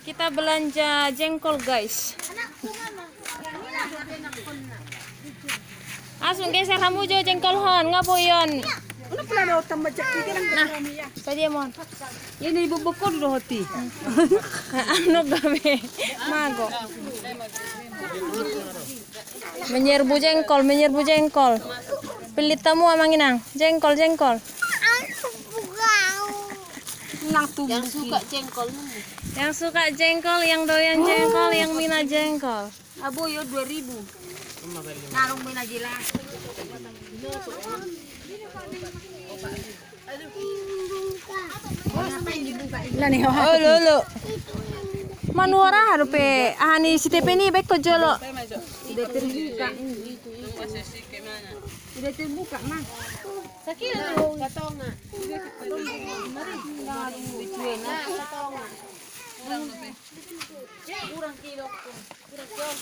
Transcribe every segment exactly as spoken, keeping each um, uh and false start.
Kita belanja jengkol, guys. Langsung geser hamu jo jengkol hon, nga boi on. Nah, sadia mon. Ini ibu bekor do hoti. Anu gabe mago. Menyerbu jengkol, menyerbu jengkol. Pillit hamu amang inang, jengkol, jengkol. Yang suka jengkol. Yang suka jengkol, yang doyan jengkol, yang mina jengkol. Abo yo dua ribu. Narung mina jelas. Olo, olo. Manuara haru pe aha ni si T P ni baik ko jolo. Sudah terbuka. Sudah terbuka, Mas. Sakit. Satonga. Kurang kilo. Kurang kilo.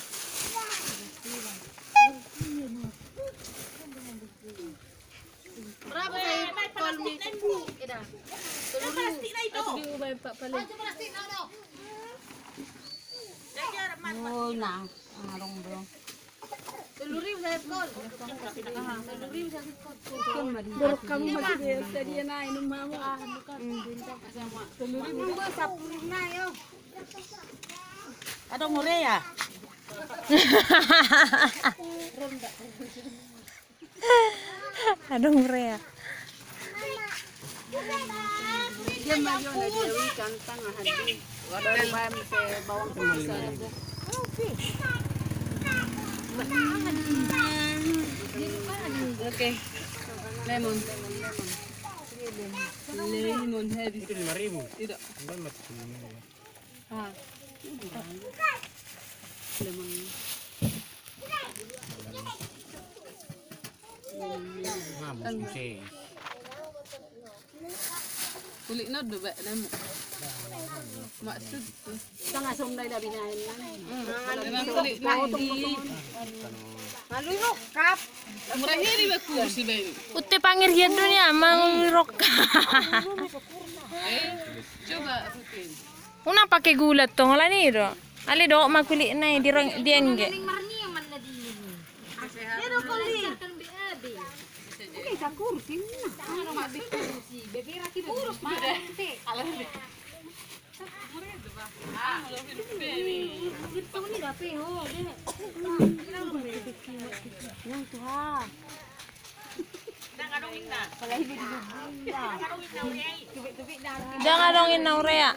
Berapa saya kol mi? Eda. Telur. Aku diubah empat kali. Oh, nah. Arung dong. Telur ribu saya kol. Telur ribu saya kol. Borok hamu mati dia, tadi na inum hamu. Telur ribu. Nunggu sapuluh na yo. Adong urea. Adong urea. Dia maju na dia ikan tangah hadi. Wadah bawang. Oke. Lemon. Lemon habis. Itu lima ribu. Tidak. Enggak, mati. Ah. Lemon. Kulit na do bae lemon. Maksud tu. Tangah somdai da binaen. Kulit na di. Malu rokap. Murah ni di baku si bae. Utte pangir hian dunia malu rokap. Coba rutin. Unang pake gula tong, alani do. Ale do ma kulit na i di rong, di engge. Jang adong inna urea.